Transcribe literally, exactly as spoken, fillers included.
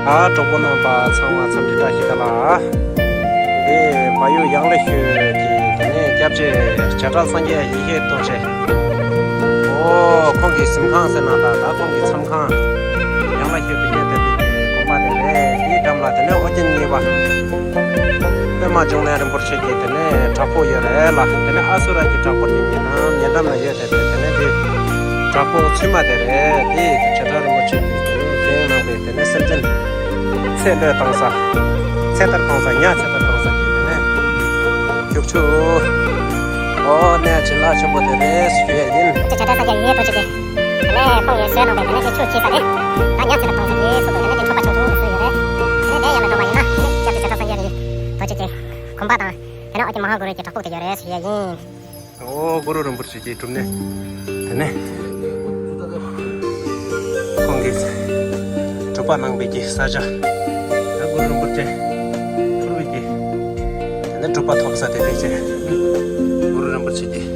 ཨ། གྲོགས་པོ་རྣམ་པ་ཚང་མ་འཚམས་འདྲི་བཀྲ་ཤིས་བདེ་ལེགས། དེ་བལ་ཡུལ་ཡང་ལེ་ཤོད་ཀྱི་དེ་ནས་སྐྱབས་རྗེ་བྱེ་བྲག་སངས་རྒྱས་ཡེ་ཤེས་རྡོ་རྗེ། ཨོ། ཁོང་གི་གཟིམ་ཁང་ཟེར་ན་འདྲ། ད་ཁོང་གི་མཚམས་ཁང་། ཡང་ལེ་ཤོད་པའི་གནས་དེ་དགོན་པ་དེ་རེད། དེའི་འགྲམ་ལ་དེ་ནས་ཨོ་རྒྱན་གཉིས་པ། པདྨ་འབྱུང་གནས་རིན་པོ་ཆེ་གི་དེ་ནས་བྲག་ཕུག་ཡོད་རེད་ལ། དེ་ནས་ཨ་སུ་ར་གི་བྲག་ཕུག་དེ་ཉེ་འགྲམ་ཉེ་འགྲམ་ལ་ཡོད་དེ། དེ་ནས་དེ་བྲག་ཕུག་ཚུལ་མ་དེ་རེད། དེ་བྱེ་བྲག་རིན་པོ་ཆེ་གི་དེ་ནས་བཞེངས་གནང་བའི་དེ་ནས་སེམས་ཅན་ཚེ་བློས་བཏང་ས། ཚེ་ཐར་གཏོང་ས། ཉ་ཚེ་ཐར་གཏོང་ས་གི་དེ་ནས་རྒྱུག་ཆུ། ཨོ། གནས་བྱིན་རླབས་ཆེན་པོ་དེ་རེད་ཞུ་ཡ་ཡིན། བྱེ་བྲག་སངས་རྒྱས་ཡེ་ཤེས་རྡོ་རྗེ་དེ། དེ་ནས་ཁོང་གིས་བཟོས་གནང་བའི་དེ་ནས་དེ་ཆུ་སྐྱེས་ས་དེ། ད་ཉ་ཚེ་ཐར་གཏོང་ས་དེ་ཚུགས་འདུག་དེ་ནས་དེ་འཕྲོག་པ་བྱུང་བྱུང་བཟོས་ཡོད་རེད། དེ་ནས་དེ་ཡར་ལ་འགྲོ་བ་ཡིན་ན་དེ་ནས་སྐྱབས་རྗེ་བྱེ་བྲག་སངས་རྒྱས་རྡོ་རྗེ་དེ་དགོན་པ་དང་། དེ་ནས་ཨོ་རྒྱན་མ་ཧཱ་གུ་རུ་གི་བྲག་ཕུག་དེ་ཡོད་རེད་ཟེར་ཡ་ཡིན། ཨོ། གུ་རུ་རིན་པོ་ཆེ་གི་སྒྲུབ་གནས། དེ་ནས་ཁོང་གིས་སྒྲུབ་པ་གནང་བའི་གི་ས་ཆ། ད་གུ་རུ་རིན་པོ་ཆེ་ཕུར་བའི་གི། དེ་ནས་སྒྲུབ་པ་ཐོབ་ས་དེ་དེ་བྱས། གུ་རུ་རིན་པོ་ཆེ་གི་